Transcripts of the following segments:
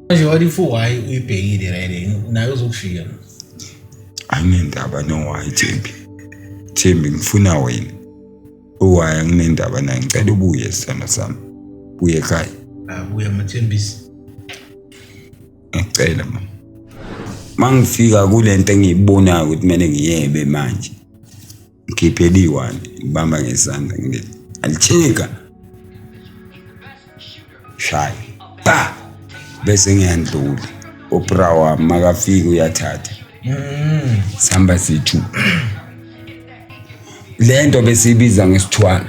Manje what if why uyibhekile right naye uzokushiya? Anginendaba no-why, Thembi. Thembi, ngifuna wena. U-why anginendaba naye, ngicela ubuye sithando sami, buye ekhaya. Abuya Mathembisi. Ngiyacela mama. Mangifika kulento engiyibonayo ukuthi kumele ngiyebe manje, ngikhiphele iyi-one, ngibamba ngesandla, ngithi alicheka, shaya ba, bese ngiyandlula. Ubra wami makafika uyathatha, sihamba sithu lento besiyibiza ngesithwalo.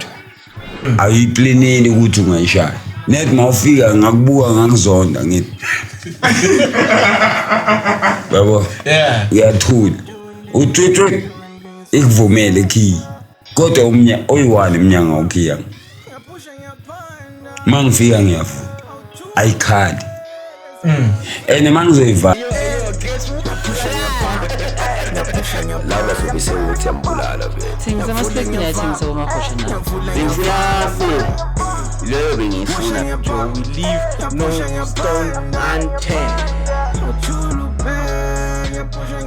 Ayiplaneli ukuthi ungayishaya net. Mawufika ngakubuka, ngakuzonda, ngithi yabo. Uyathula, uthuthu ikuvumele key, kodwa umnya oyi-one umnyango awukhiya. Uma ngifika ngiyavuka, ayikhali and uma ngizoyivala. Laba zobe sewuthi yambulala vele. Thengisa ama-snacks, mina yathengisa komahosha nawo. Bengifuna four leyo bengiyifuna. We leave no stone unturned.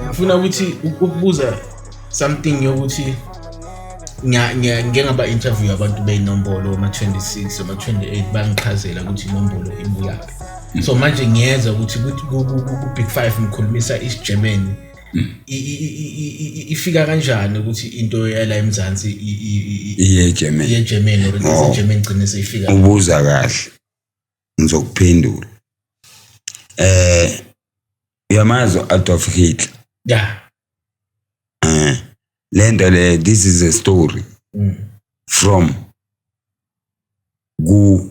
Ngifuna ukuthi ukubuza something yokuthi ngike ngaba interview abantu beyinombolo ama-26, ama-28, bangichazela ukuthi inombolo ibuyaphi. So manje ngiyeza ukuthi ku-Big Five ngikhulumisa isiGerman. Ifika kanjani ukuthi into yala eMzansi iye eGermany? Iye eGermany or Oh. iGermany gcine seyifika? Ubuza kahle, ngizokuphendula. Uyamazi Adolf Hitler? Yeah. Lento le, this is a story from ku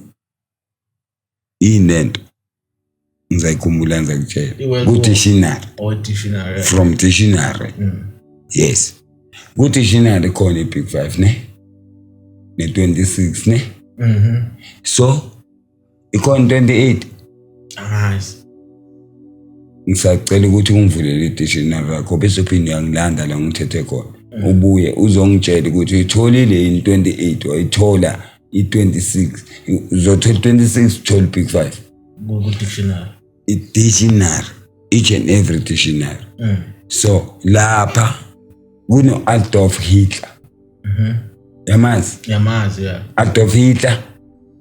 inento ngizayikhumbula, ngizakutshela. I-World War. Ku-dictionary. Or dictionary. From dictionary. Yes, ku-dictionary khona i-Big Five ne ne-26 ne. So ikhona 28. Angazi. Ngisacela ukuthi ungivulele i-dictionary yakho, bese uphinde uyangilanda la ngithethe khona, ubuye uzongitshela ukuthi uyitholile yini 28, wayithola i-26, uzothola 26, uthole i-Big Five. Ku-dictionary. I-dictionary, each and every dictionary. So lapha kuno-Adolf Hitler, yamazi? Yamazi, yeah. Adolf Hitler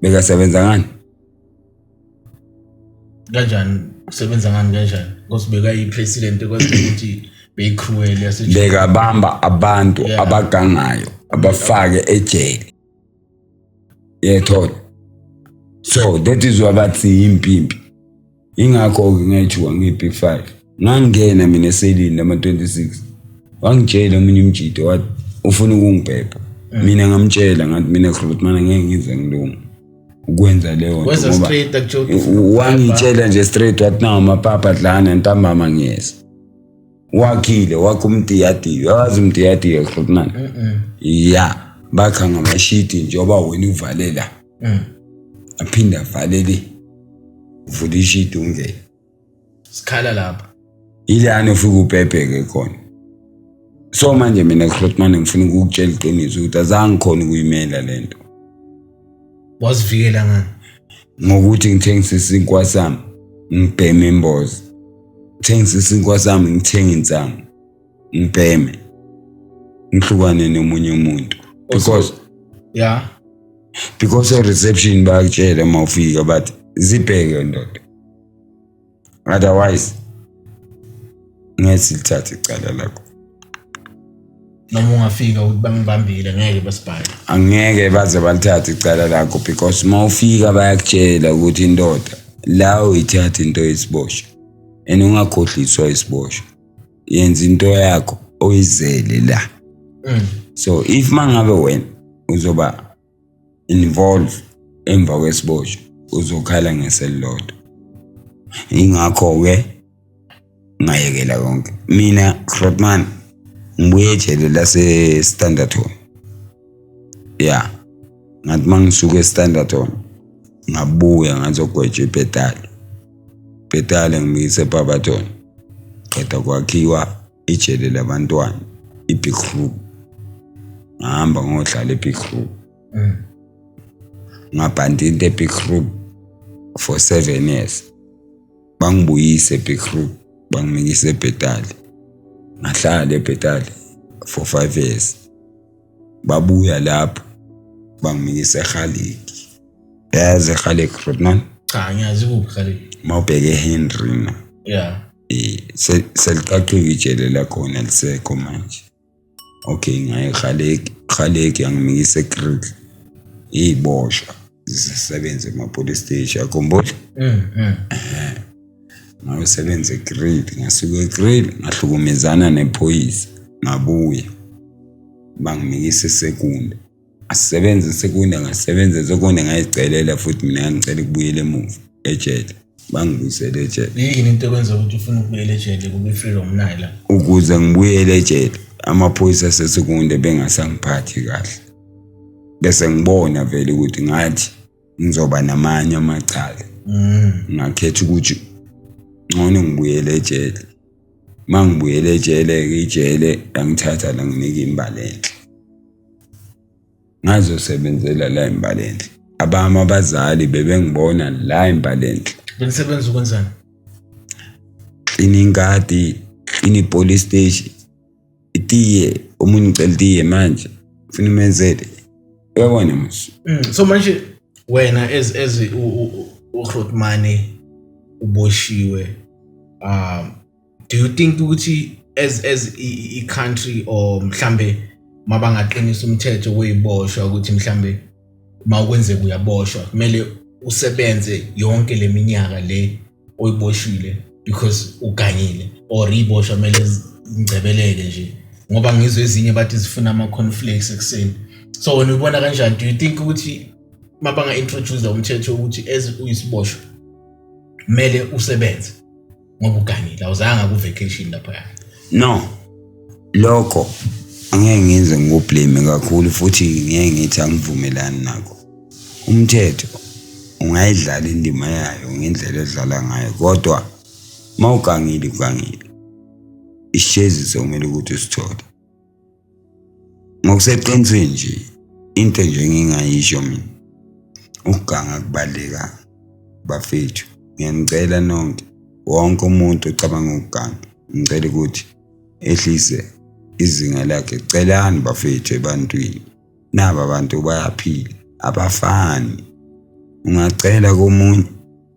bekasebenza ngani? Kanjani kusebenza ngani? Kanjani? Because bekayi-president, kwazi ukuthi beyi-cruel yase Bekabamba abantu abagangayo, abafake ejele, yethola. So that is why bathi yimpimpi. Ingakho-ke ngayithiwa ngiyi-Big Five. Ngangena mina eselini lama-26, wangitshela omunye umjito, wathi ufuna ukungibhebha. Mina ngamtshela ngathi mina, Grootman, ngeke ngize ngilunge ukwenza leyo nto. Weza Ngoba straight akutshela ukuthi ufuna ukubhebha. Wangitshela nje straight, wathi nawo amapapa dlana ntambama ngiyeza. Wakhile, wakha umtiyatiya. Uyawazi umtiyatiya, Grootman? Ya, bakha ngamashidi njengoba wena uvalela, aphinde avalele, uvula ishidi ungene. Sikhala lapha. Ilana ufike ubhebheke khona. So manje mina, Grootman, ngifuna ukukutshela iqiniso ukuthi azange khona ukuyimela lento. Wazivikela ngani? Ngokuthi ngithengise isinkwa sami, ngibheme imboza, ngithengise isinkwa sami, ngithenge insangu, ngibheme, ngihlukane nomunye umuntu because because e-reception bayakutshela uma ufika, bathi zibheke ndoda, otherwise ngeke silithathe icala lakho. Noma ungafika ukuthi bangibambile, ngeke basibhale? Angeke baze balithathe icala lakho because uma ufika bayakutshela ukuthi indoda la uyithatha into yesiboshwa and ungakhohliswa isiboshwa, yenza into yakho oyizele la. So if mangabe wena uzoba involve emva kwesiboshwa, uzokhala ngeselilodwa. Ingakho-ke ngayekela konke mina, Grootman. Ngibuye ejele lase-Standerton, ya. Ngathi uma ngisuka e-Standerton ngabuya ngazogwetshwa iBethal. Bethal ngibuyise eBarberton, qeda kwakhiwa ijele labantwana i-Big Room, ngahamba ngohlala e-Big Room. Ngabhanda into e-Big Room for 7 years. Bangibuyise eBig, bangimikise eBhetali. Ngahlala eBhetali for 5 years. Babuya lapho bangimikisa eHaliki. Yazi eHaliki, Rodman? Cha, ngiyazi kuphi Haliki. Mawubheke eHenry na. Seliqaqile ijele lakhona, lisekho manje. Okay, ngaye eHaleki, Haleki yangimikisa eGrill. Iziboshwa zisebenza ema-police station, akhumbula? Mm. Ngayosebenza eGrill, ngasuka eGrill ngahlukumezana nephoyisa, ngabuya. Bangimikisa eSekunda. Asebenza eSekunda, ngasebenza eSekunda, ngayicelela futhi mina, ngicela ukubuyela emuva ejele. Bangibuyisele ejele. Yini into ekwenza ukuthi ufune ukubuyela ejele kube freedom nayo la? Ukuze ngibuyele ejele, amaphoyisa aseSekunda bengasangiphathi kahle. Bese ngibona vele ukuthi ngathi ngizoba namanye amacala. Ngakhetha ukuthi ngcono ngibuyele ejele. Mangibuyele ejele, ijele langithatha langinika iMbalenhle. Ngazosebenzela la iMbalenhle. Abami abazali bebengibona la iMbalenhle. Benisebenza ukwenzani? Clean ingadi, clean i-police station. Itiye, omunye ucela itiye manje. Ufuna umenzele. Uyabona mos. So manje wena as uGrootman uboshiwe, do you think ukuthi as i-country or mhlambe mabangaqinisa umthetho weyiboshwa ukuthi mhlambe mawukwenzeka uyaboshwa kumele usebenze yonke leminyaka le oyiboshile because ugangile, or iboshwa kumele zingcebeleke nje, ngoba ngizwe ezinye bathi zifuna ama-cornflakes ekuseni? So wena uyibona kanjani? Do you think ukuthi mabanga-introduce umthetho ukuthi as uyisiboshwa kumele usebenze ngoba ugangile, awuzange ku-vacation laphaya? No. Lokho angeke ngize ngikublame kakhulu futhi ngeke ngithi angivumelani nakho. Umthetho ungayidlala indima yayo ngendlela edlala ngayo, kodwa mawugangile ugangile. Isijezisi kumele ukuthi usithole. Ngokuseqinisweni nje, into nje engingayisho mina, ukuganga kubalulekanga bafethu. Ngiyanicela nonke, wonke umuntu ocabanga ukuganga, ngicela ukuthi ehlise izinga lakhe. Celani bafethu ebantwini, naba abantu bayaphila, abafani. Ungacela komunye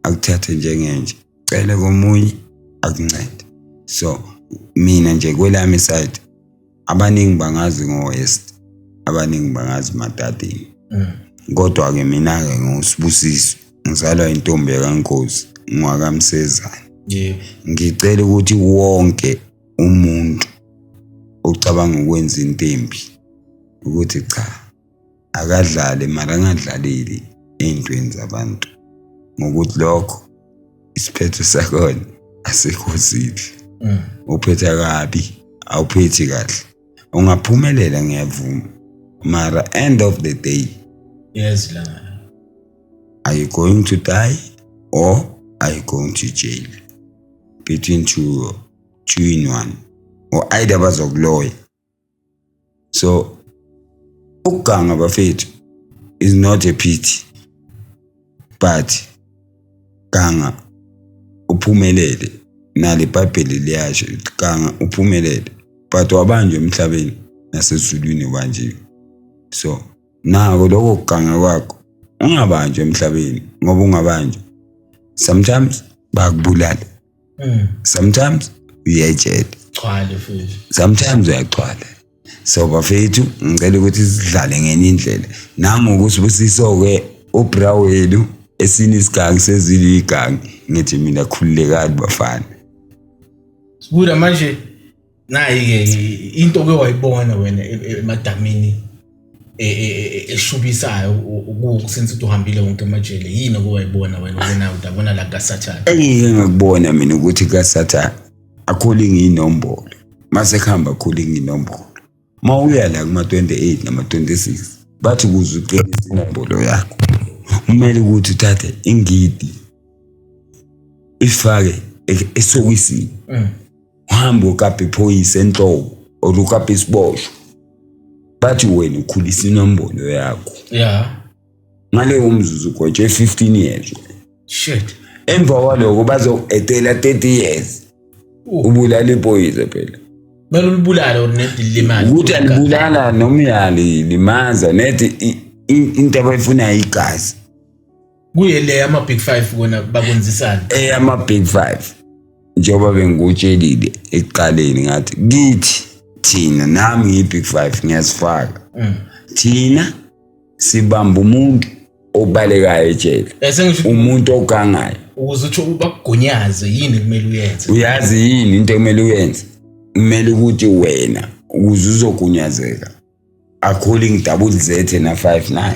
akuthathe njengenja, cela komunye akuncede. So mina nje kwelami side, abaningi bangazi ngo-West, abaningi bangazi Madadeni, kodwa-ke mina-ke nguSibusiso, ngizalwa intombi yakaNkosi, ngwakaMsezane. Ngicela ukuthi wonke umuntu ocabanga ukwenza into embi ukuthi cha, akadlale, mara angadlaleli ey'ntweni zabantu, ngokuthi lokho isiphetho sakhona asikho sihle. Uphetha kabi, awuphethi kahle. Ungaphumelela, ngiyavuma, mara end of the day Yes la. Are you going to die or are you going to jail? Between two, two in one, or either bazokuloya. So ukuganga bafethu is not a pity, but ganga uphumelele. Nali iBhayibheli liyasho, ganga uphumelele, but wabanjwa emhlabeni nasezulwini ubanjiwe. So nako lokho kuganga kwakho, ungabanjwa emhlabeni, ngoba ungabanjwa sometimes bayakubulala, sometimes uyejele. Chwale futhi. Sometimes uyachwala. So bafethu, ngicela ukuthi sidlale ngenye indlela. Nami ukuSibusiso-ke ubra wenu, esinye isigangi sezile igangi, ngithi mina khululekani bafana. Sibuda manje nayi-ke into ke wayibona wena emadamini eshubisayo since uthi uhambile wonke emajele, yini oke wayibona wena ubona ukuthi abona la kaSathane? Engike ngakubona mina ukuthi kaSathane akholinga inombolo, mase kuhamba akholinga inombolo. Ma uya la kuma-28 nama-26, bathi ukuze uqinise inombolo yakho kumele ukuthi uthathe ingidi ifake esokisini, uhambe ukaphe iphoyisa enhloko or ukaphe isiboshwa, bathi wena ukhulisa inombolo yakho. Ngaleyo mzuzu ugwetshwe 15 years. Shit. Emva kwaloko bazoku-etela 30 years. Ubulala iphoyisa phela. Kumele ulibulale or nedi lilimale. Ukuthi alibulala noma uyalilimaza nethi into abayifunayo igazi. Kuye le ama big 5 kona bakwenzisana. Eyama big 5 njengoba bengikutshelile ekuqaleni ngathi kithi thina nami ngiyi-big 5 ngiyazifaka. Thina sibamba umuntu obalekayo ejele, umuntu ogangayo. Ukuze uthi bakugunyaze yini kumele uyenze. Uyazi yini into ekumele uyenze? Kumele ukuthi wena ukuze uzogunyazeka according double Z na 59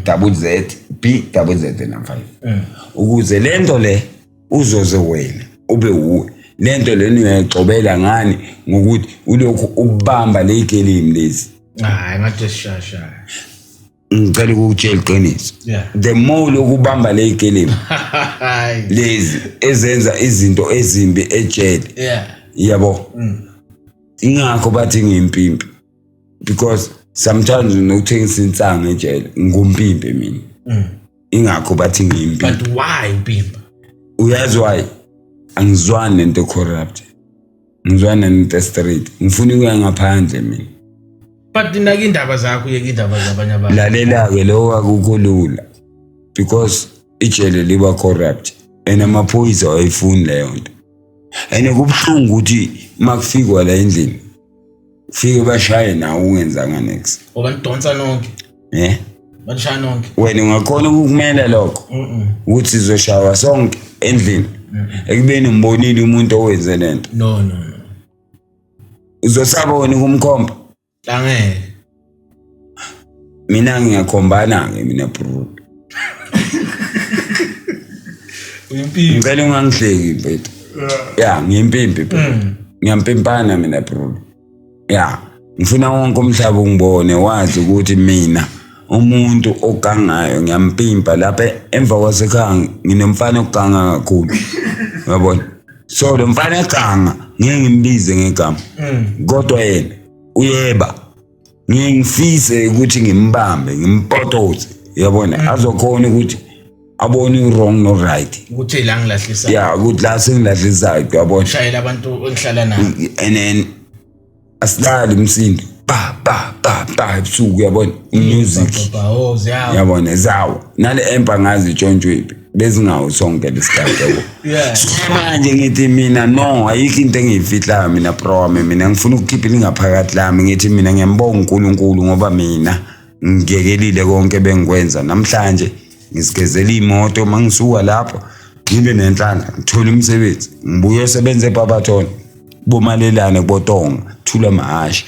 double Z B double Z na 5 ukuze lento le uzoze wena ube wuwe. Lento lena uyayixobela ngani ngokuthi ulokhu ubamba le game lezi. Hayi ngathi sishasha. Ngicela ukutshela iqiniso. The more lokubamba le game lezi ezenza izinto ezimbi ejele. Yabo. Ingakho bathi ngiyimpimpi because sometimes unokuthengisa insango ejele ngumpimpi mina. Ingakho bathi ngiyimpimpi. But why umpimpa? Uyazi why? Angizwani nento corrupt. Ngizwana nento straight. Ngifuna ukuya ngaphandle mina. But naka indaba zakho uyeke indaba zabanye abantu. Lalela ke lokho akukho lula because ijele liba corrupt and amaphoyisa awayifuni leyo nto. And kubuhlungu ukuthi makufikwa la endlini fike bashaye nawe ungenzanga next. Obanidonsa nonke. Banishaya nonke. Wena ungakhona ukukumela lokho ukuthi sizoshawa sonke endlini ekubeni ngibonile umuntu owenze lento. No no no. Uzosaba wena ukumkhomba? Angeke. Mina ngiyakhombana ke mina bro. Uyimpimpi. Ngicela ungangihleki mfethu. Yeah, ngiyimpimpi bro. Ngiyampimpana mina bro. Yeah, ngifuna wonke umhlaba ungibone wazi ukuthi mina umuntu ogangayo ngiyampimpa lapha emva kwasekhaya nginomfana oganga kakhulu. Uyabona? So lo mfana eganga ngeke ngimbize ngegama. Kodwa yena uyeba. Ngiyengifise ukuthi ngimbambe ngimpotoze. Uyabona? Azokhona ukuthi abone wrong no right. Ukuthi la ngilahlisa. Yeah, ukuthi la sengilahlisayo uyabona. Shayela abantu engihlala nabo. And then asilali umsindo. Ba ba ba ba ebusuku uyabona music. Uyabona zawo. Nale empa ngazi itshontshwe bezingawo sonke lesikhathi yabo. So manje ngithi mina no ayikho into engiyifihlayo mina bro mina ngifuna ukukhipha ingaphakathi lami ngithi mina ngiyambonga uNkulunkulu ngoba mina ngigekelile konke bengikwenza namhlanje ngisigezela imoto mangisuka lapho ngibe nenhlanhla ngithola umsebenzi ngibuye sebenze eBabathona bomalelane kubotonga thula mahashi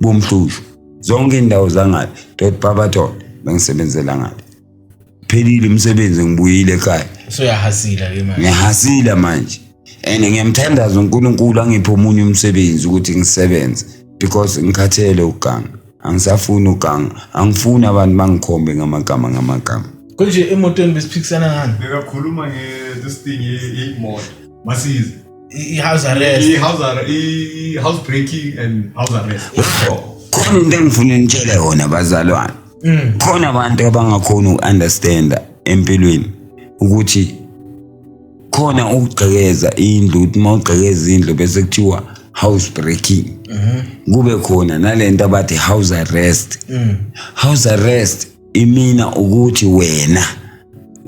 bomhlushu zonke indawo zangale dot Babathona bengisebenzela ngale phelile umsebenzi ngibuyile ekhaya. So uyahasila ke manje. Ngiyahasila manje and ngiyamthandaza uNkulunkulu angiphe omunye umsebenzi ukuthi ngisebenze because ngikhathele uganga. Angisafuni uganga, angifuni abantu bangikhombe ngamagama ngamagama. Konje emotweni besiphikisana ngani? Bekakhuluma nge this thing imoto. Masize. I-house arrest. I-house arrest, i-house breaking and house arrest. Khona into engifuna nitshele yona bazalwane. Khona abantu abangakhona ukunderstanda empilweni ukuthi khona ukugqekeza indlu, uthi mawugqekeza indlu bese kuthiwa house breaking. Kube khona nalento abathi house arrest. House arrest imina ukuthi wena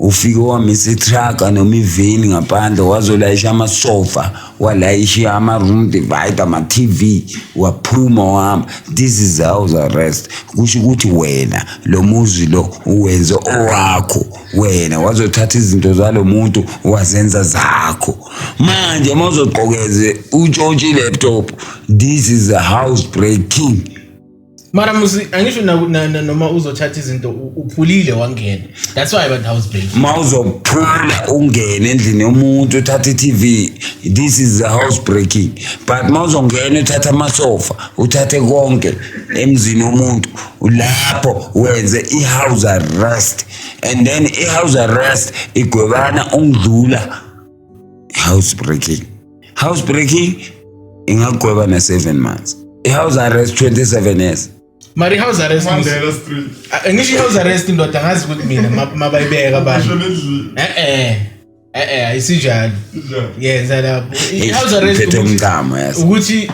ufike wamisa itruck noma iveni ngaphandle wazolayisha amasofa, walayisha ama-room divider, ama-TV, waphuma wahamba. This is house arrest. Kusho ukuthi wena lo muzi lo uwenze owakho, wena wazothatha izinto zalo muntu wazenza zakho. Manje mawuzogqokeze utshontshe i-laptop, this is a house breaking. Mara musi angisho noma uzothatha izinto uphulile wangena. That's why about house breaking. Mawuzophula ungene endlini yomuntu uthatha i-TV, this is a house breaking. But mawuzongena uthatha amasofa, uthathe konke emzini womuntu, lapho wenze i-house arrest. And then i-house arrest igwebana ungidlula house breaking. House breaking ingagweba na 7 months. I-house arrest 27 years. Mari house arrest Mandela Street. Ngisho i-house arrest indoda ngazi ukuthi mina mabayibeka abantu. Eh ayisinjalo. Yenza lapho. I-house arrest Uphethe ukuthi umcamo yazi.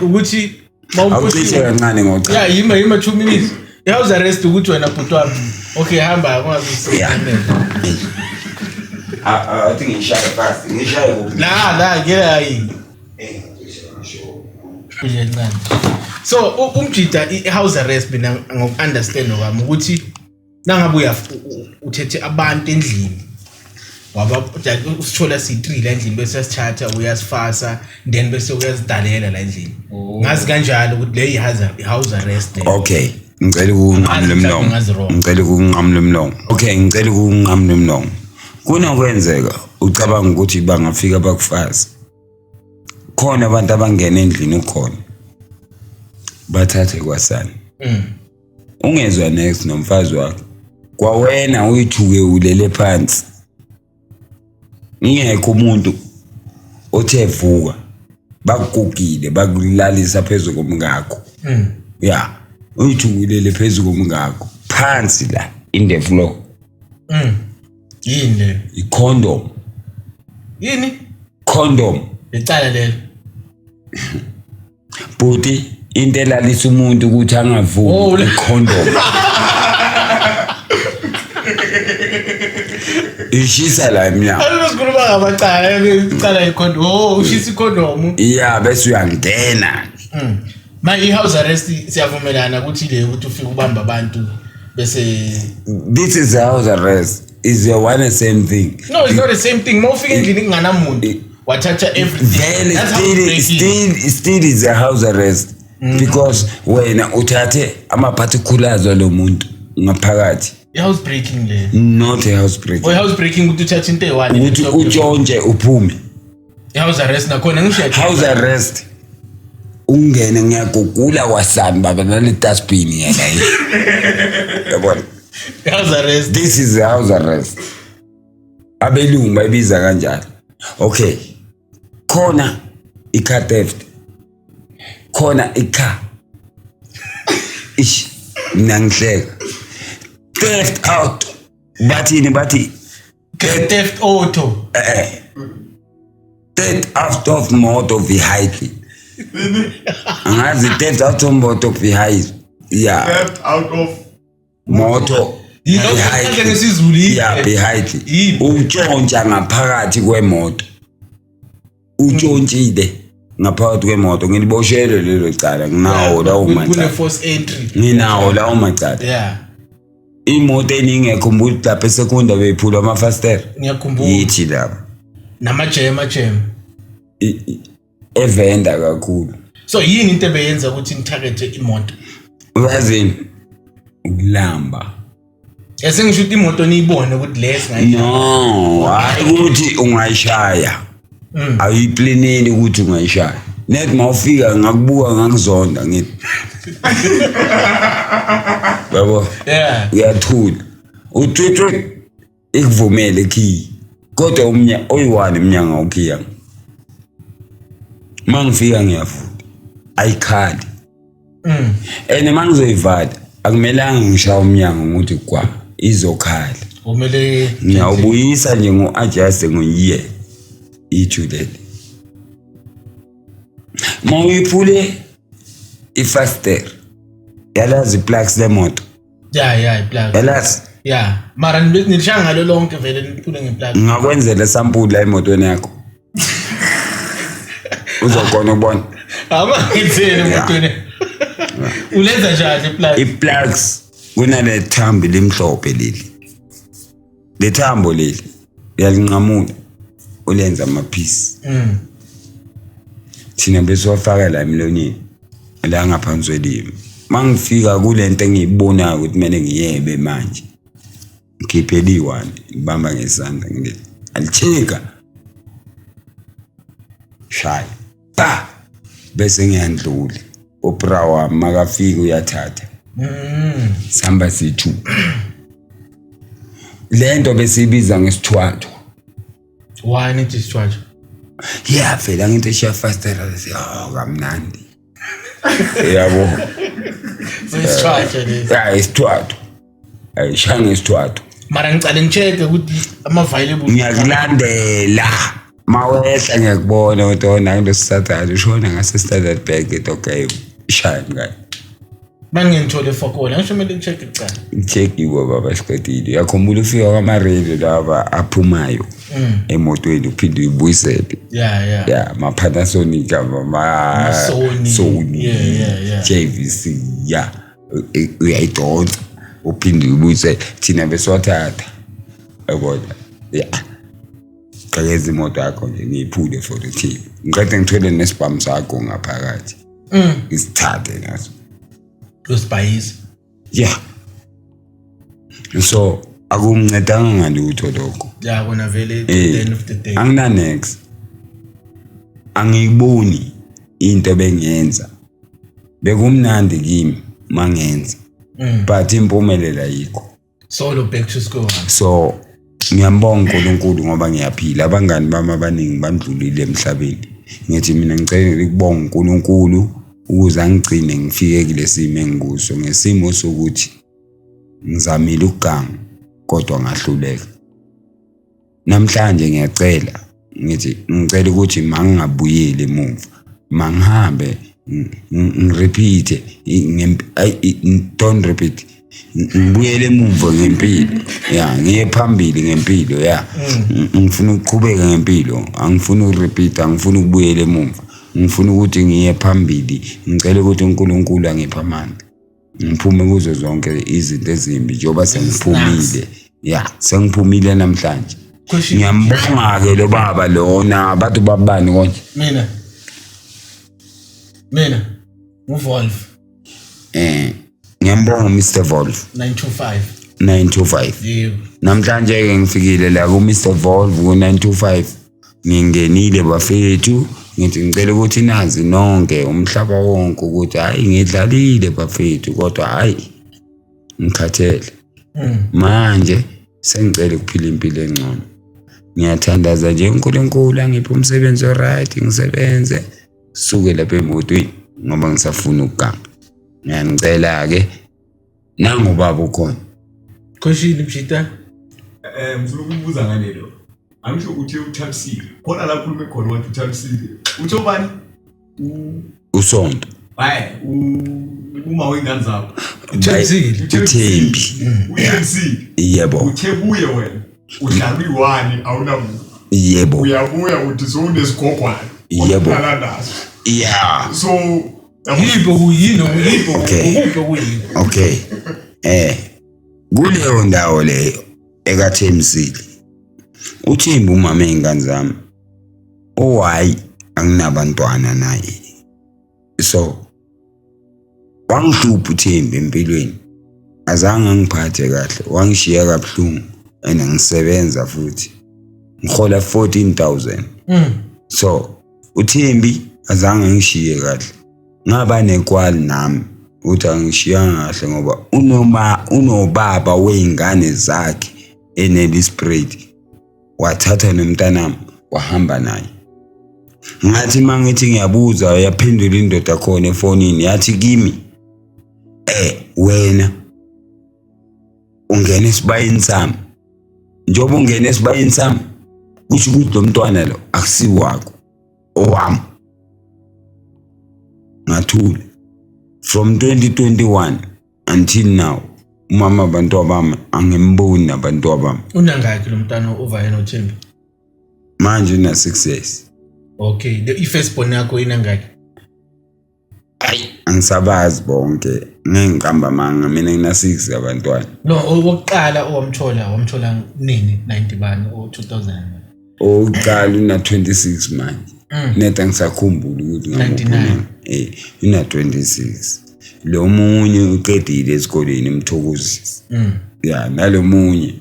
ukuthi Awucishe kancane ngocha. Yeah, yima 2 minutes. I-house arrest ukuthi wena bhuti wami. Okay, hamba ungazi Yeah. usukumela. Athi ngishaye fast, ngishaye kuphi? La ke hayi. Nje kancane. So umjida i-house arrest mina ngoku-understand kwami ukuthi nangabe uthethe abantu endlini waba usithola siyi-3 la endlini bese uyasithatha uyasifasa then bese uyazidalela la endlini. Ngazi kanjalo ukuthi le i-house arrest le. Okay, ngicela ukunqamula umlomo. Angazi wrong. Ngicela ukunqamula umlomo. Okay, ngicela ukunqamula umlomo. Kunokwenzeka ucabanga ukuthi bangafika bakufaze. Khona abantu abangena endlini ukhona. Bathathe kwasani. Ungezwa next nomfazi wakho. Kwawena uyithuke ulele phansi. Ingekho umuntu othe vuka bakugugile bakulalisa phezulu komngakho. Yeah, uyithulele phezulu komngakho phansi la in the floor. Yini le? I-condom. Yini? Condom. Icala lelo. Bhuti, into elalisa umuntu ukuthi Oh, angavuki i-condom. Ishisa la emnyango. Alo sikhuluma ngamacala, icala i-condom. Oh, ushisa i-condom. Yeah, bese uyangena. Ma i-house arrest siyavumelana ukuthi le ukuthi ufike ubamba abantu bese This is a house arrest. Is the one and same thing. No, it's not the same thing. Ma ufika endlini kunganamuntu wathatha everything. Vele That's house still breaking. still is a house arrest because wena uthathe ama-particulars walo muntu ngaphakathi. I-house breaking le. Not a house breaking. Or house breaking ukuthi uthathe into eyi-one. Ukuthi utshontshe uphume. I-house arrest nakhona ngisho House arrest. Ungene ngiyagugula kwasani baba nale dustbin yena. Yabona. I-house arrest. This is a house arrest. Abelungu bayibiza kanjalo. Okay. Khona i-car theft. Khona i-car. Ish, mina ngihleka. Theft out. Bathini bathi Theft auto. Theft out of motor vehicle. Angazi theft out of motor vehicle. Yeah, Theft out of motor Yini okuchaza ngesiZulu yini? Yeah, vehicle. Yini? Utshontsha ngaphakathi kwemoto. Utshontshile ngaphakathi kwemoto. Ngiliboshelwe lelo cala nginawo lawo Kune macala. force entry. Nginawo lawo macala. Yeah. Imoto eningekho mbuli lapha esekunda beyiphulwa amafasitela. Ngiyakhumbula. Yithi lapha. Namajema jema. Evenda kakhulu. So yini into ebeyenza ukuthi nitargethe imoto? Uyazini? Ukulamba. Yasengisho ukuthi imoto niyibone ukuthi le singayishaya. No, hayi ukuthi ungayishaya. Awuyiplaneli ukuthi ungayishaya. Net mawufika ngakubuka ngakuzonda ngithi. Yabo, Yeah. uyathula. Uthuthu ikuvumele key. Kodwa umnya oyi-one umnyango awukhiya. Mangifika ngiyavula. Ayikhali. And mangizoyivala akumelanga ngishaye umnyango ngokuthi kwa izokhala. Kumele Ngiyawubuyisa nje ngo-adjust ngoyiye ijulele. Mawuyiphule ifasitela yalazi i-plugs lemoto Yeah, iplug. yalazi Yeah. Mara nilishaya ngalo lonke vele niphule ngeplug. ngingakwenzela sampuli la emotweni yakho uzokhona ukubona Ama ngitheni emotweni. Ulenza njani iplug? I-plugs kunale thambo limhlophe leli lethambo leli uyalinqamula ulenza amaphisi. Thina besiwafaka la emlonyeni la ngaphansi kwelimi. Mangifika kulento engiyibonayo ukuthi kumele ngiyebe manje ngikhiphe liyi-one ngibamba ngesandla ngileli alichika shaya pa bese ngiyandlula ubra wami makafika uyathatha sihamba sithu lento besiyibiza ngesithwathwa. Why nithi isithwathwa? Yeah, vele ngento eshiya fastela bese oh kamnandi yabo. So isithwathwa lesi. Ya, isithwathwa ayishaya ngesithwathwa. Mara ngicale ngi-check ukuthi ama-available. Ngiyakulandela mawehla, ngiyakubona ukuthi ona kulo Saturday ushona ngase-Standard Bank. Ethi okay, shaya mngani. Manje ngithole fokola, ngisho kumele ngi-check kucala. Check-iwe baba, siqedile. Uyakhumbula ufika kwamareli laba aphumayo emotweni, uphinde uyibuyisele? Yeah. Ya, ma-Panasonic, Ma-Sony. Sony. Yeah. JVC ya, uyayidonsa uphinde uyibuyisele. Thina besiwathatha, yabona, ya, qekeza imoto yakho nje, ngiyiphule for the team, ngiqede ngithwele nesibhamu sakho ngaphakathi, ngisithathe naso. Uyosibhayisa. Yeah, so akungincedanga ngalutho lokho. Ya, kona vele, at the end of the day. Angina-nex, angiyiboni into bengiyenza bekumnandi kimi mangenza, but impumelelo ayikho. Solo back to school one. So ngiyambonga uNkulunkulu ngoba ngiyaphila. Abangani bami abaningi bandlulile emhlabeni. Ngithi mina ngicela ukubonga uNkulunkulu ukuze angigcine ngifike kule simo engikuso, ngesimo sokuthi ngizamile ukuganga kodwa ngahluleka. Namhlanje ngiyacela, ngithi ngicela ukuthi mangingabuyeli emuva, mangihambe ngi-repeat, don't repeat, ngibuyele emuva ngempilo ya, ngiye phambili ngempilo ya. Ngifuna ukuqhubeka ngempilo, angifuni uku-repeat, angifuni ukubuyela emuva, ngifuna ukuthi ngiye phambili. Ngicela ukuthi uNkulunkulu angiphe amandla ngiphume kuzo zonke izinto ezimbi njengoba sengiphumile, ya, sengiphumile namhlanje. Question. Ngiyambonga-ke lo baba lona, bathi babani konje? Mina nguVolf. Ngiyambonga Mr Wolf. 925. 925. Yebo. Namhlanje-ke ngifikile la ku-Mr Volve ku-925, ngingenile bafethu, ngithi ngicela ukuthi nazi nonke, umhlaba wonke, ukuthi hhayi, ngidlalile bafethu, kodwa hhayi, ngikhathele manje, sengicela ukuphila impilo engcono. Ngiyathandaza nje uNkulunkulu angiphe umsebenzi o-right, ngisebenze, suke lapha emotweni ngoba ngisafuna ukuganga. Ngiyanicela-ke, nangubaba ukhona. Question, mshita. Ngifuna ukubuza ngalelo. Angisho uthe uthabisile. Khona la khulume khona wathi uthabisile. Uthe ubani? Usonto. Hayi, uma wengane zakho. Uthembisile. Uthembi. Uthembisile. Yebo. Uthe kuye wena uhlala uyi-one, awunamuntu. Yebo. Uyabuya uthi sowunesigogwane. Yebo. Ohlala naso. Ya. So Yipho kuyini okuyipho? Okay. Ukuphi okuyikho? Okay, kuleyo ndawo leyo ekaThembisile, uThembi umama ey'ngane zami, owayi anginabantwana naye, so wangihlupha uThembi empilweni, azange angiphathe kahle, wangishiya kabuhlungu, and ngisebenza futhi ngihola 14,000. So uThembi azange angishiye kahle, ngaba nekwali nami ukuthi angishiyanga kahle ngoba unoma unobaba wey'ngane zakhe eNelspruit, wathatha nomntanami wahamba naye. Ngathi uma ngithi ngiyabuza, yaphendula indoda khona efonini, yathi kimi, wena ungena esibayeni sami, njengoba ungena esibayeni sami kusho ukuthi lo mntwana lo akusiwakho, owami. Ngathula from 2021 until now, umama abantu abami angimboni nabantu abami. Unangaki lo mntwana ovaye noThembi? Manje una 6 years. Okay, the i-first born yakho inangaki? Ayi, angisabazi bonke, ngeke ngiqamba amanga, mina ngina 6 abantwana. No, owokuqala owamthola, wamthola nini? 90 bani o 2000? Owokuqala una 26 manje. Neta ngisakhumbula ukuthi ngamuphi. 99. Una 26. Lo munye uqedile esikoleni, eMthokozisi. Ya, nalomunye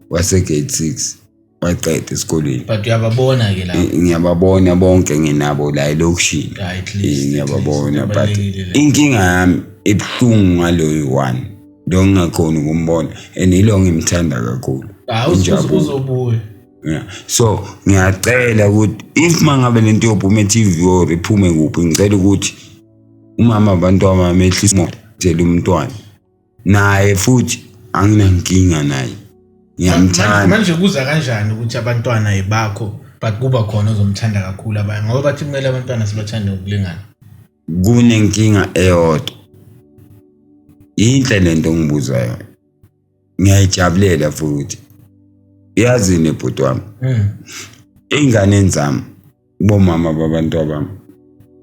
wase grade 6 waqeda esikoleni. But uyababona ke lapho? Ngiyababona bonke, nginabo la elokishini. Ah, at least, Ngiyababona, at least, but kubalulekile le. inkinga yami ebuhlungu ngaloyo one lo ngingakhoni ukumbona and ilo ngimthanda kakhulu. Ah, Injabulo. uzobuya. Yeah. So ngiyacela ukuthi if mangabe lento yophuma e-TV or iphume kuphi, ngicela ukuthi umama abantu abami ehlisa umoya, tshela umntwana naye futhi anginankinga naye. Ngiyamthanda. Manje kuza kanjani ukuthi abantwana yibakho but kuba khona ozomthanda kakhulu abanye, ngoba bathi kumele abantwana sibathande ngokulingana? Kunenkinga eyodwa. Inhle lento ongibuza yona, ngiyayijabulela futhi. Yazini bhuti wami, ey'nganeni zami bomama babantu abami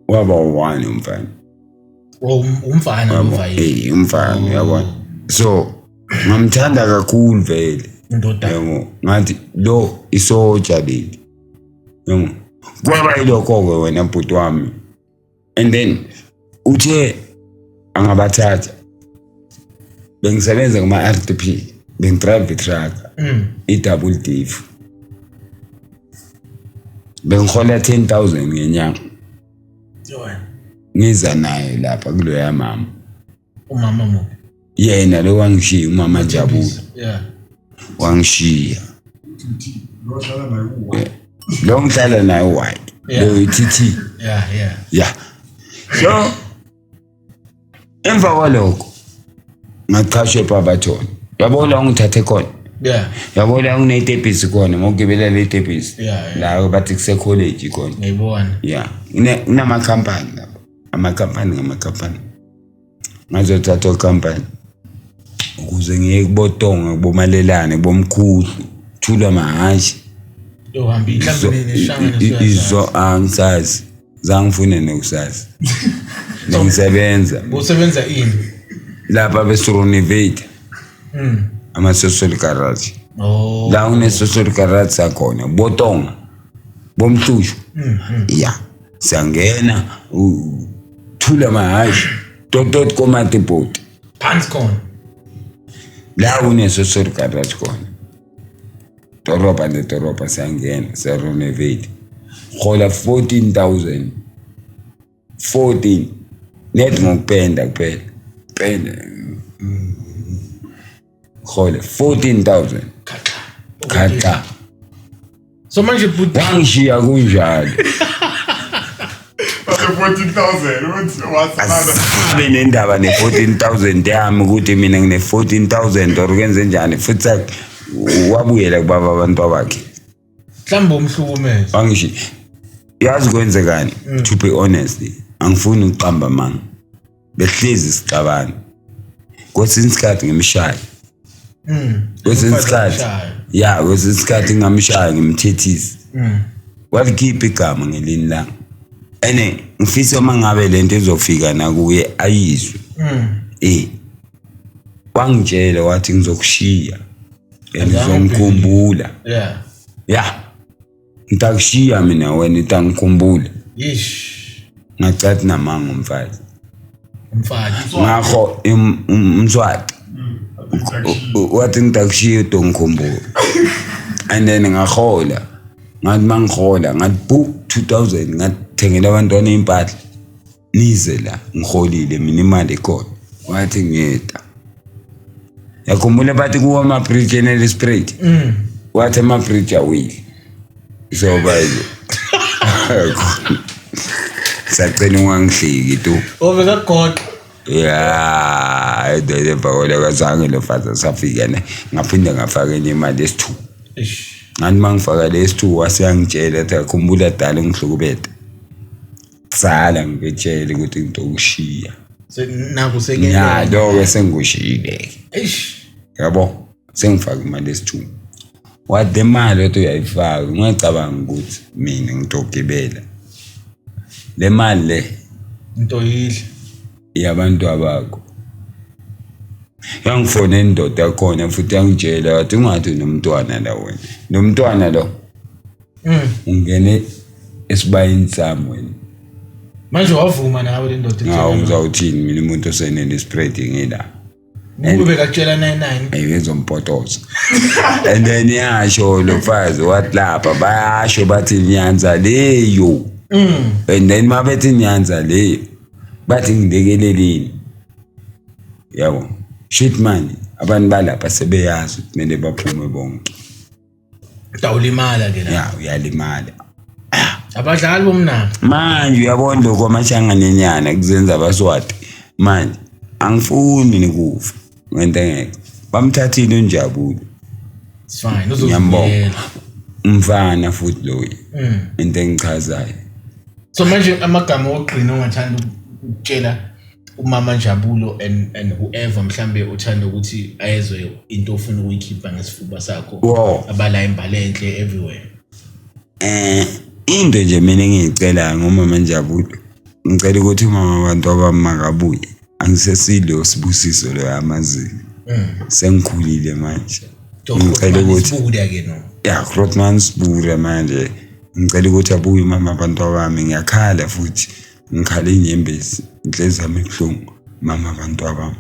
waba one umfana. Oh, umfana lo, umfana uyabona. So ngamthanda kakhulu vele indoda, yabo, ngathi lo isoja leli, yabo. Kwaba yilokho-ke wena bhuti wami. And then uthe angabathatha, bengisebenza kuma-RDP, bengidrive i-truck, i-double diff, bengihola 10,000 ngenyanga. Ngiza naye lapha kuloya mama. Umama muphi? Yena lo wangishiya, umama Jabula. Wangishiya. Lo ngihlala naye white. Lo i-TT. Yeah. So emva kwalokho ngaqhashwa eBarberton. Yabo la ngithathe khona. Yabo la kunetepisi khona, mawugibela le tepisi. La bathi kuse college khona. Ngiyibona. Yeah. Kunamakhampani lapha. Amakhampani ngamakhampani. Ngazothatha company ukuze ngiye kubotonga, kubomalelane, kubomkhulu, thula mahashi. Izo angisazi, zangifune nokusazi. Ngisebenza. Usebenza ini? Lapha besirenovate. Ama-social garage. Oh. La kune-social garage sakhona, botonga, bomhlushu. Yeah. Siyangena, thula mahashi. Tot komatipoti. Phansi khona. La kune-social garage khona. Doroba nedoroba siyangena, siyarenovate. Hola 14,000. 14. Net ngokupenda kuphela. Penda. Hola 14,000. Khaxa. So manje bhuti wangishiya kunjalo. 14,000 asabe nendaba ne-14,000 yami ukuthi mina ngine 14,000 or kwenze njani, futhi wabuyela kubaba abantu abakhe. Mhlawumbe umhlukumeza. Wangishiya. Yazi kwenzekani? To be honest, angifuni ukuqamba amanga. Behlezi sixabana. Kwesinye isikhathi ngimshaya. Kwesinye isikhathi, ya, kwesinye isikhathi ngamshaya ngimthethisa. Walikhipha igama ngelinye ilanga. Ene ngifisa uma ngabe lento izofika nakuye ayizwe. Wangitshela wathi ngizokushiya. Ngizongikhumbula. Yeah. Yeah. Ngitashiya mina wena itangikhumbula. Ish. Ngacathi namanga umfazi. Umfazi. Ngakho umswati. Wathi ngitashiya utongikhumbula. And then ngahola. Ngathi mangihola ngathi bu 2000 ngathengela abantwana impahla. Nize la ngiholile mina imali ikhona. Wathi ngiyeta. Yakhumbula bathi kuwa ama bridge enelesprit. Wathi ama bridge awile. So bayi. Sacela ungangihleki tu. Obekagoqa. Yeah, emva kwaloko zange lo faza safika ne. Ngaphinde ngafaka enye imali yesi-2. Eish. Ngathi mangifaka lesi-2 waseyangitshela athi akhumbula dala ngihlukubeta. Sala ngikutshela ukuthi ngitokushiya. Naku sekuyena. Nyalo-ke sengikushiyile. Eish. Yabo, sengifaka imali yesi-2. Wathi le mali othi uyayifaka, ungacabanga ukuthi mina ngitogibela. Le mali le into yidla yabantu abakho. Yangifonela indoda yakhona futhi yangitshela wathi ungathi unomntwana la wena. Nomntwana lo ungene esibayeni sami wena. Manje wavuma nawe le ndoda. Ngawu ngizawuthini mina umuntu osenele spread ngila. Kube katshela 99. Ayizompotoza. And then yasho lo mfazi wathi lapha bayasho bathi nyanza leyo. And then mabethi nyanza leyo bathi ngilekeleleni. Yabo. Shit man, abantu balapha sebeyazi ukuthi kumele baphume bonke. Utawulimala ke la. Ya, uyalimala. Abadlali bomnaka. Manje uyabona lokho amashanganenyana kuzenza abaswati. Manje angifuni nikufa ngento engekho. Bamthathile uNjabulo. It's fine. Ngiyambonga. Uzozibuyela. Umfana futhi loyo, into engichazayo. So manje amagama okugcina ongathanda ukutshela umama Njabulo and whoever mhlambe uthanda ukuthi ayezwe into ofuna ukuyikhipha ngesifuba sakho, abala imbalenhle everywhere. Into nje mina engiyicelayo ngomama Njabulo, ngicela ukuthi umama abantu abami makabuye. Angisesilo Sibusiso lo yamazini, sengikhulile manje. Ngicela ukuthi Sibuya ke no. Ya, Grootman sibure manje. Ngicela ukuthi abuye mama abantu abami. Ngiyakhala futhi ngikhala inyembezi, inhliziyo yami ibuhlungu. Mama abantu abami,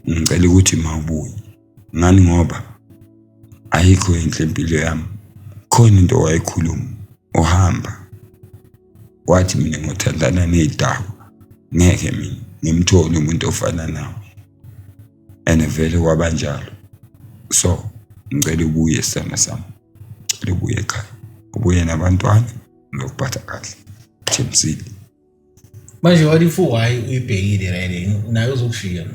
ngicela ukuthi mawubuye ngani, ngoba ayikho inhle impilo yami. Khona into wayikhuluma uhamba, wathi mina ngothandana ney'dawo, ngeke mina ngimthole umuntu ofana nawe, and vele kwabanjalo. So ngicela ubuye, sithando sami, ngicela ubuye ekhaya, ubuye nabantwana, ngizokuphatha kahle, thembisile. Manje what if why uyibhekile right naye uzokushiya?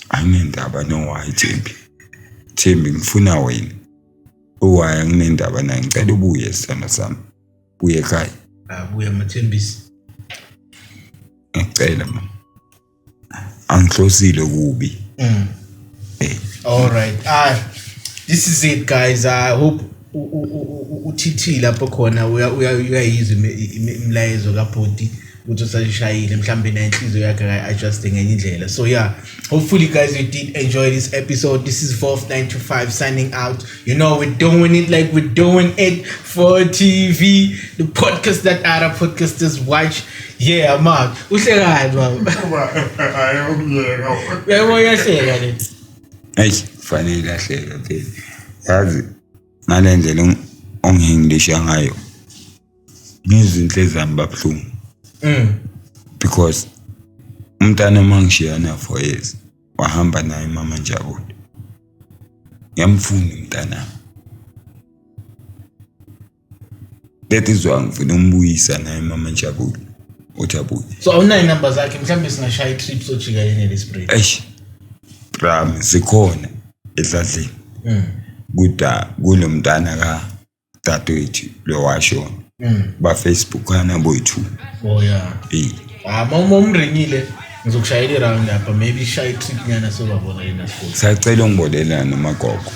Anginendaba no-why, Thembi. Thembi, ngifuna wena. U-why anginendaba naye. Ngicela ubuye, sithando sami, buye ekhaya. Abuye amathembisi. Ngicela mama, angihlosile kubi. All right. This is it, guys. I hope uTT lapho khona uyayizwa imilayezo kaBhodi ukuthi usashayile mhlambe na inhliziyo yakhe akayi-adjuste ngenye indlela. So yeah, hopefully guys you did enjoy this episode. This is Wolf 925 signing out. You know we're doing it like we're doing it for TV, the podcast that other podcasters watch. Yeah, I'm out. Uhlekani baba? Uyabona uyahleka le. Eyi, kufanele ahleke phela, yazi ngale ndlela ongi-Englisha ngayo ngizinhle zami babuhlungu, because umntana uma ngishiyana 4 years wahamba naye mama Njabulo. Ngiyamfuna umntanami, that is why ngifuna umbuyisa naye mama Njabulo uthi abuye. So awunayo inamba zakhe? Mhlawumbe singashaya i-trip sojika yini le-spray. Eish brami, sikhona edladleni kuda kulo mntana ka dadewethu lo washona, ba Facebookana boyi-two. Oh yeah. Eh. Ah, uma umringile ngizokushayela i-round lapha, maybe shaya i-trip nyana sobabona yena futhi. Sacela ungibolela nomagogo,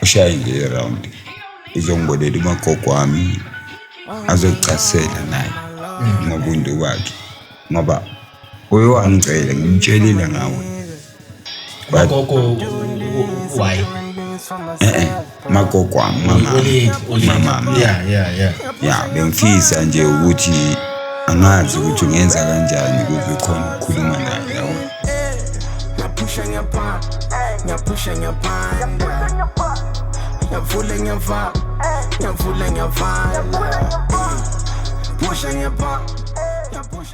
ushaye nje i-round, uzongibolela umagogo wami azokuchasisela naye ngobuntu bakhe, ngoba uye wangicela, ngimtshelile ngawe. Magogo why? Eh, magogo wami, mama. Oledi, oledi. Mama. Yeah. Ya, bengifisa nje ukuthi angazi ukuthi ungenza kanjani ukuze ukhone ukukhuluma naye, yabo. Ngiyaphusha ngiyapha, ngiyaphusha ngiyaphanda, ngiyavula ngiyavala, ngiyavula ngiyavala, phusha ngiyapha.